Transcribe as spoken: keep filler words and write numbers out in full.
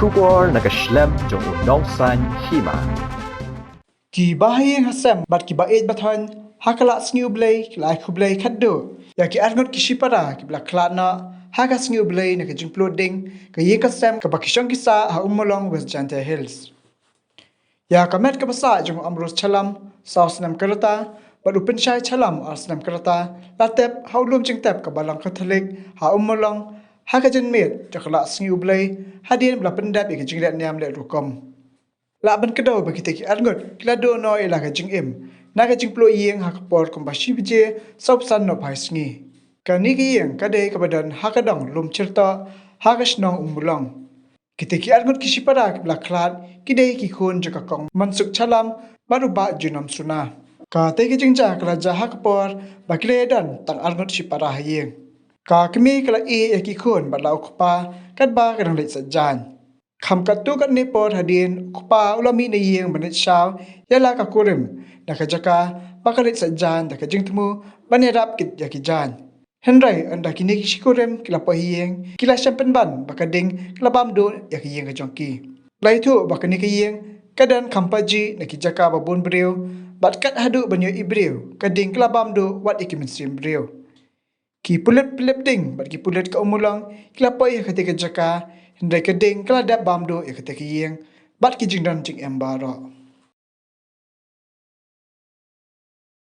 Khubor na ka shlem jong u nongsan hima. Ki bahaïing hasem bad ki ba-ïeit bathoiñ ha ka lad sngi U Blei ki la ai khublei khatduh ïa ki arngut ki shipara kiba la khlad noh ha ka sngi U Blei na ka jingpluh ding ka ïing ka sem kaba ki shong ki sah ha Ummulong, West Jaintia Hills. Ïa ka met kaba sah jong u Ambrose Chalam, saw snem ka rta, bad u Pynshai Chalam, ar snem ka rta, la tep ha u lum jingtep ka Balang Katholik ha Ummulong ha ka jingmih jong ka lad sngi U Blei hadien ba la pyndep ïa ka jingleh niam leh rukom. La ban kdew ba kita ki arngut ki la duh noh ïa la ka jingim na ka jingpluh ïing ha ka por kumba shi baje sawphew san nohphai sngi. Kane ka ïing ka dei kaba don ha ka dong Lum Chirtoh ha ka shnong Ummulong. Kita ki arngut ki shipara kiba la khlad ki dei ki khun jong ka Kong Mansuk Chalam bad u Bah Junom Suna. Katei ka jingjia ka la jia ha ka por ba ki la ïadon tang arngut shipara ha ïing. Ka kmie ka la ïeh ïa ki khun bad la u kpa katba ka dang leit saitjaiñ. Kham katto katne por hadien u kpa u la mih na ïing ban leit shaw ïa la ka kurim na ka jaka ba ka leit saitjaiñ da ka jingthmu ban ïarap kit ïa ki jaiñ. Hynrei ynda kine ki shikurim ki la poi ha ïing ki la shem pynban ba ka ding ka la bam duh ïa ka ïing ka jong ki. La ïathuh ba kane ka ïing ka don kham pajih na ki jaka ba bun briew bad kat haduh ban ïohi briew ka ding ka la bam duh wat ïa ki mynsiem briew. Ki pulit pynlip ding bad ki pulit ka Ummulong ki la poi ha katei ka jaka, hynrei ka ding ka la dep bam duh ïa katei ka ïing bad ki jingdon jingem baroh.